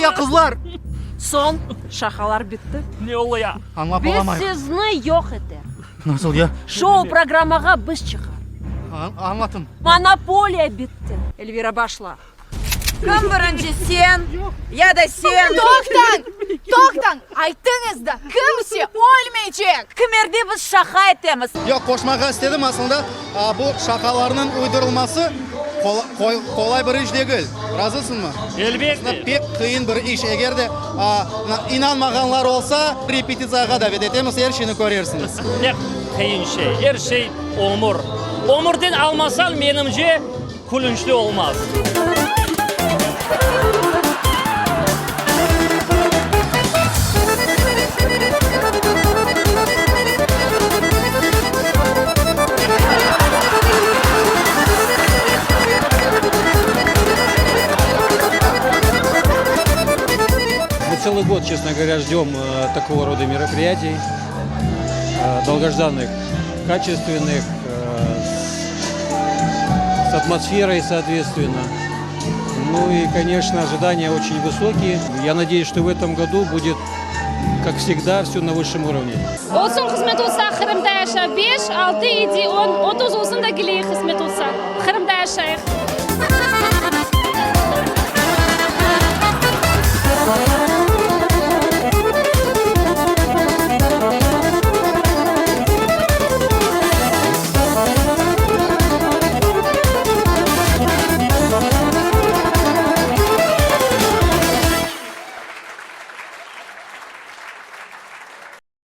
ya qızlar? Soñ, şaqalar bitti. Ne oluya? Añlap Biz olamayıq. sizni yoq eter. Nasıl ya? Şou-programmağa biz çıqar. Añlatın. Monopoliya bitti. Elvira, başla. Kim birinci, sen ya da sen? Toqtañ! Toqtañ! Aytıñız da, kimse ölmeycek! Kimerde biz şaqa etemiz. Yoq, qoşmağa istedim, aslında bu şaqalarnıñ uydurılması qolay bir iş degil. Razısıñmı? Elbette. Pek qıyın bir iş. Eger de inanmağanlar olsa, repetitsiyağa davet etemiz, er şeyni körersiñiz. Pek qıyın şey. Er şey ömür. Ömürden almasañ, menimce, Külünçli olmaz. Мы целый год, честно говоря, ждем такого рода мероприятий, долгожданных, качественных, с атмосферой, соответственно. Ну и, конечно, ожидания очень высокие. Я надеюсь, что в этом году будет, как всегда, все на высшем уровне. Olsun qısmet olsa, Qırımda yaşa beş, altı, yedi, on, 30 olsun da keleyik qısmet olsa, Qırımda yaşayıq.